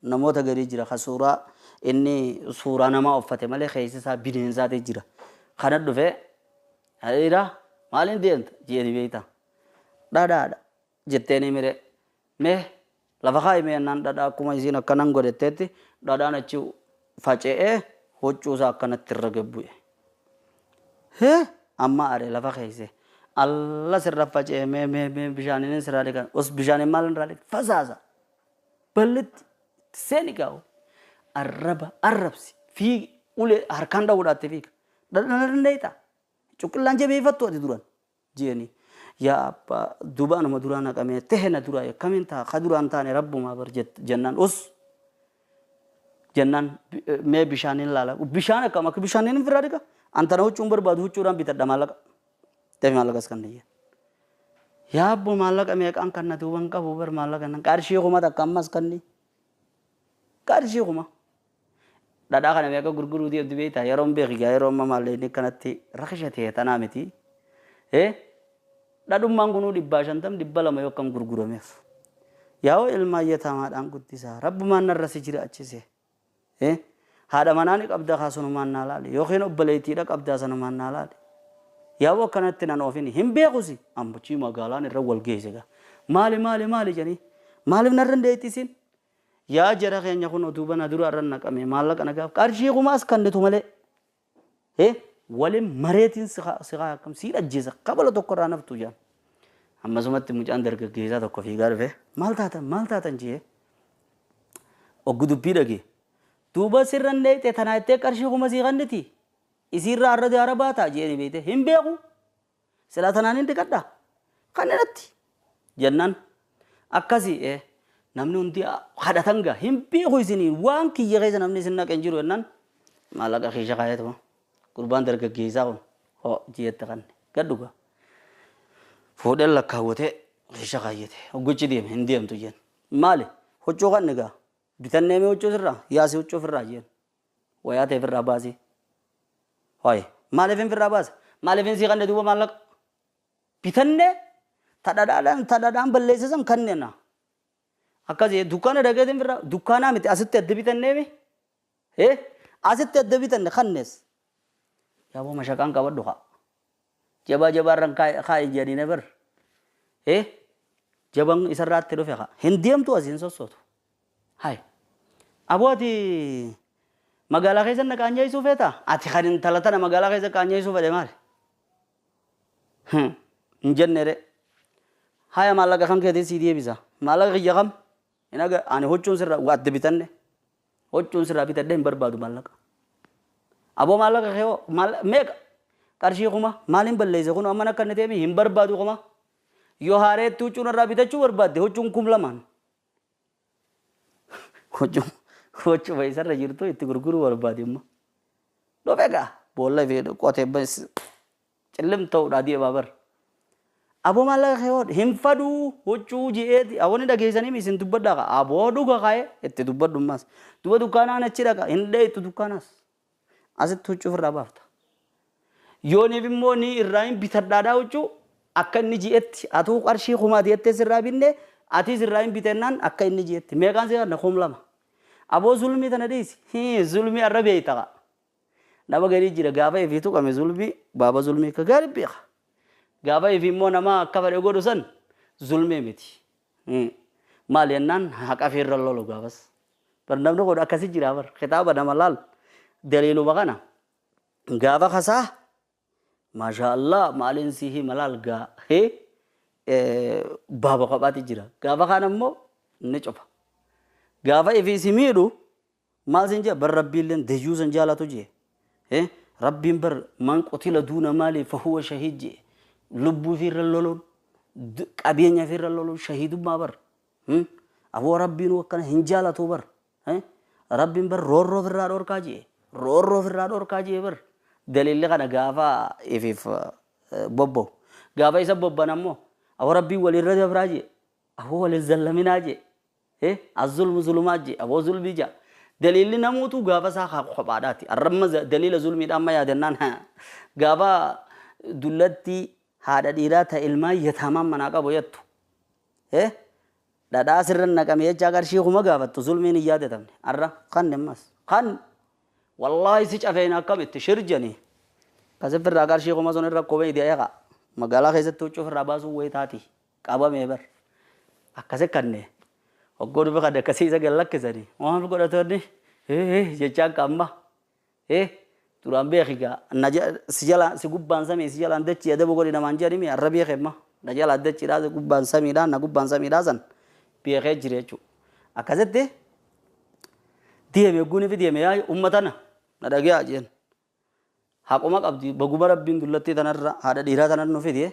Namoota garii jira ka suuraa inni suuraa namaa uffate malee keessa isaa bineensaati jira. Kana dhufee hariira maaliin deemta jeeni beektaa. Dhadhaadha jetteeni mire mee lafa kaa'i mee jennaan dhadhaa akkuma isiin akkanan godhetteetti dhadhaan achi faca'ee huccuu isaa akkanatti irra gad bu'e. Hee amma are lafa keesse alla sirra faca'e mee mee mee bishaaniin sirraa dhiqan os bishaaniin maal irraa dhiqan fasaasa ballitti seeni gaa'u arraba arrabsi fiigi ulee harkaan dha'uudhaatti fiiga dhadhana dandeetta cuqqillaan jabeeffattu ati duran jeeni yaa abbaa duuba anuma duraa naqamee tehe na duraa akkamiin ta'a ka duraan taane rabbumaa bar jennaan us jennaan mee bishaaniin laala bishaan akkam akka bishaaniin hin firraa dhiqa antana huccuun barbaadu huccuudhaan bitadha maallaqa dafi maallaqas kan niyya yaa abbo maallaqa meeqaan kan na duuban qabu bar maallaqa nan qarshii 1000 ammas kanni qarshii 1000 dhadhaa kana meeqa gurguruu deemtu beektaa yeroon beeki gaa yeroo amma maallaqni akkanatti rakisha ta'e tanaa miti dhadhummaan kunuu 150 200 yoo akkam gurgurameef yaa'oo ilmaan yataamaadhaan guddisaa rabbumaan narra si jiraachise haadha manaa ni qabdaa kaa sunumaan naa laali yookiin obboleettiidha qabdaa sanumaan naa laali yaa'oo akkanatti nan oofini hin beekusi ammachii magaalaan irra wal geesse gaa maali maali maali jedhanii maaliif narra hin deettisiin yaa jara keenya kun duuba na dura irra naqame maallaqa na gaaf qarshii kumaas kennitu malee walin mareetiin si kaa akkam sii dhajjeessa kabala tokko irraa naftu jaan ammasumatti mucaan dargaggeessaa tokko fiigaa dhufe maal taatan jee oggu dubbii dhage duuba sirra dheeyxe tanaa jettee qarshii 1000 sii kenniti isiirraa arra daara baataa jeeni beeyte hin beeku silaa tanaan hin dhiqadha kanneenatti jennaan akkasii namni hundi kadhatan gaa hin beeku isinii waan kiyya keessa namni isin naqe hin jiru jennaan maallaqa keessa kaayatuma gurbaan dargaggeessaa kun hoo ji'etti kanne gad dhuga fuudheen lakkaawwatee keessa kaayyate hogguchi deeme hin deemtu jeen maali huccuu kanne gaa bitannee mee huccuu sirraa yaasi huccuu ofirraa jeen wayaa ta'e ofirraa baasii hoye maaliif hin firraa baasa maaliif hin sii kanne duuba maallaqa bitannee tadhadhaan balleessisan kanneenna akkasii dukkaana dhaqeetiin firraa dukkaanaa miti asitti adda bitannee mi asitti adda bitanne kannees yaaboo mashaqaan qabadhu haa jabaa jabaarran kaa'i jedhanii bar jabaan isarraatti dhufe haa hin deemtu asiin sossootu hay aboo ati magaalaa keessa na qaanyeessuu feeta ati kan intala tana magaalaa keessa qaanyeessuu fedhe maali hin jenne re haya maallaqa kan keetii sii deebisa maallaqa kiyya kam hin aga ani huccuun sirraa adda bitanne huccuun sirraa bitadhe hin barbaadu maallaqa aboo maallaqa kee meeqa qarshii 1000 maaliin balleesse kun amma akka inni ta'e hin barbaadu 1000 yoo haareetti huccuun irraa bitachuu barbaadde huccuun 2000 huccuma isarra jirtu itti gurguruu barbaade immoo dhufe gaa boolla fi qotee cillim ta'uudhaa deemaa bar aboo maallaqa kee hoo hin faduu huccuu ji'eeti aboo ni dhageessanii isin dubbadhaa kaa aboo dhuga kaa'ee itti dubbadhummaas duba dukkaanaan achi dhaqa hin dheeytu dukkaanaas asitti huccuu ofirraa baafta yooniif immoo ni irraa hin bitadhaadhaa huccuu akka inni ji'etti atuu qarshii 1000 jettee sirraa binne atis irraa hin bitennaan akka inni ji'etti meeqaan si kanna 2000 aboo zulmii tana dhiisi zulmii arra beeyta kaa nama garii jira gaafa ifii tuqame zulmii baaba zulmii akka gaarii beeka gaafa ifii immoo nama akka fedhe godhu san zulmii miti maal jennaan haqa fiirra lolu gaafas bar namni kun akkasi jira bar kitaaba nama laal daliiluma kana gaafa kasaa maashaa Allah maaliin si hima laal gaa baaba kophaati jira gaafa kaan ammoo ni cufa gaafa ifii si miidhu maal sin jee bar rabbiilleen dayyuu san jaalatu jee rabbiin bar man qutila duuna maali fahuwa shahiid jee lubbuu ifiirra loluun qabeenya ifiirra loluun shahiidummaa bar aboo rabbiin akkana hin jaalatu bar rabbiin bar roorroo ofirraa dhorkaa jee roorroo ofirraa dhorkaa jee bar daliilli kana gaafa ifiif bobba'u gaafa isa bobban ammoo aboo rabbiin walirra dabraa jee aboo walin zallaminaa jee azzulmu zulumaat jee aboo zulmii jaa daliilli namuutu gaafa isaa kophaadhaati arramma daliila zulmiidha amma yaadannaan gaafa dullatti haadha dhiiraa ta ilmaan yataamaan manaa qabu jettu Dhadhaa sirra naqame jechaa qarshii kuma gaafattu zulmiin hin yaadatamne. Arra kan ammas kan wallaahi si cafeen akkamitti shirjanii. Kasif irraa qarshii kuma sun irra kophee itti eeqa. Magaalaa keessatti huccuu ofirraa baasuun wayii taati. Qabamee bar. Akkasi kanne. Hoggoo dhufe kan akkasii isa gad lakkisanii. Waan godhatoonni jechaan qaama. Duraan beeki gaa. Si jalaan si gubbaan samii si jalaan dachii adabu godhi namaan jedhani arra beeke amma. Na jalaan dachiidhaa si gubbaan samiidhaa na gubbaan samiidhaa san beekee jira jechuudha. Akkasitti deeme guni fi deeme yaa uummatana na dhagaa jeen. Haquma qabdi baguma rabbiin dullattii tanarra haadha dhiiraa tanarra nu fide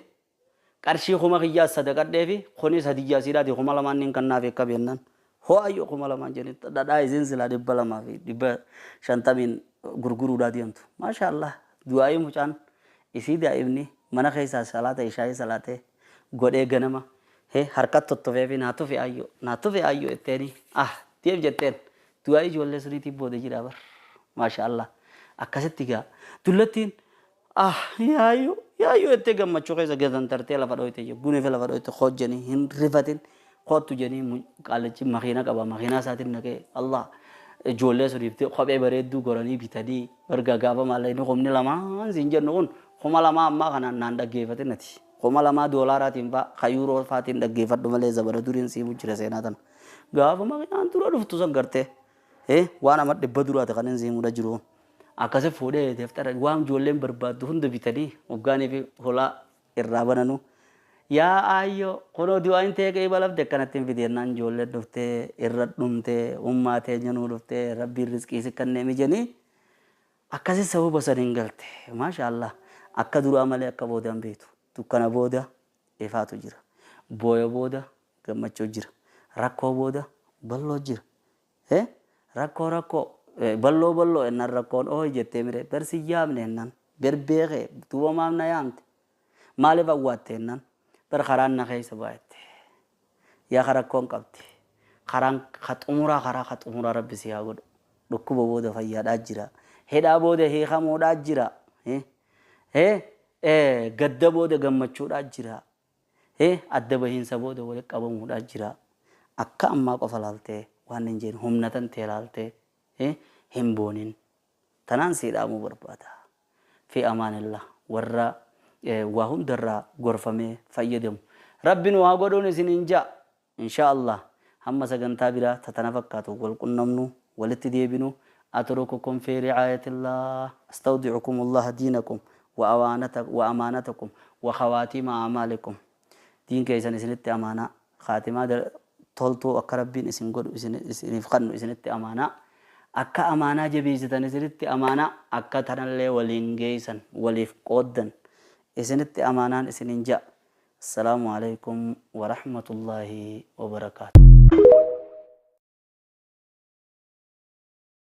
qarshii kuma kiyyaa sadaqadhee fi kunis hadiyyaa siidhaati 2000 niin kannaaf akka beennaan. Hoo ayyoo 2000 jedhanii dhadhaa isiin silaa 250 gurguruudhaa deemtu. Maasha Allah du'aa'ii mucaan isii daa'imni mana keessaa salaata ishaayii salaatee godhee ganama harka tottofee fi naa tufe ayyoo naa tufe ayyoo jetteeni ah deem jetteen du'aa'ii ijoollee suniitiin booda jira bar. Maasha Allah akkasitti gaa dullattiin ah yaayyoo yaayyoo jettee gammachuu keessa gatantartee lafa dhoyte gunee fi lafa dhoyte hojjanii hin rifatin kottu jedhanii qaalichi makiina qaba makiinaa isaatiin naqee Allah ijoollee suniif kophee bareedduu goranii bitanii barga gaafa maallaqni 2000 siin jennu kun 2000 ammaa kanaan naan dhaggeeffatin ati 2000 doolaaraatiin faa ka yuuroo faatiin dhaggeeffadhu malee zabana duriin sii jira seenaa tana gaafa makiinaan dura dhuftu san gartee waan amma 100 duraate kan hin siimudha jiru akkasi fuudhee deeftara waan ijoolleen barbaaddu hunda bitanii hoggaanii fi holaa irraa bananu. Yaa ayyoo kunoo du'aan ta'e qe'ee balafte akkanatti hin fidennaan ijoollee dhuftee irra dhumtee ummaa teenya nuu dhuftee rabbiin rizqii si kannee mijanii akkasi sababa saniin galte. Maasha Allah akka duraa malee akka boodaan beektu. Dukkana booda ifaatu jira. Booya booda gammachuu jira. Rakkoo booda balloo jira. Rakkoo rakkoo balloo balloo ennaan rakkoon ooyi jettee mire bersi yaamne ennaan berbeekee duuba maaf na yaamte maaliif awwaatte ennaan bar karaan na keessa baay'atte. Yaa rakkoon qabdi. Karaan ka xumuraa karaa ka xumuraa rabbi si haa godhu. Dhukkuba booda fayyaadhaa jira. Hidhaa booda hiikamuudhaa jira. Gadda booda gammachuudhaa jira. Adda bahiinsa booda walitti qabamuudhaa jira. Akka ammaa qofa laaltee waan hin jeen humna tan ta'e laaltee hin boonin. Tanaan sii dhaamuu barbaada. Fi amaanillah warra waa hundarraa gorfamee fayyadamu. Rabbiin waa godhuun isiniin ja'a. Insha Allah hamma sagantaa biraa tatana fakkaatu wal qunnamnu walitti deebinu atrukukum fi ri'aayatillah astawdi'ukum Allah diinakum wa amaanatakum wa khawaatima a'maalikum. Diin keessan isinitti amaanaa khaatimaa toltuu akka rabbiin isin godhu isiniif kennu isinitti amaanaa akka amaanaa jabeessitan isinitti amaanaa akka tanallee waliin geessan waliif qooddan isinitti amaanaan isiniin ja'a. Assalaamu alaikum wa rahmatullahi wa barakaatuh.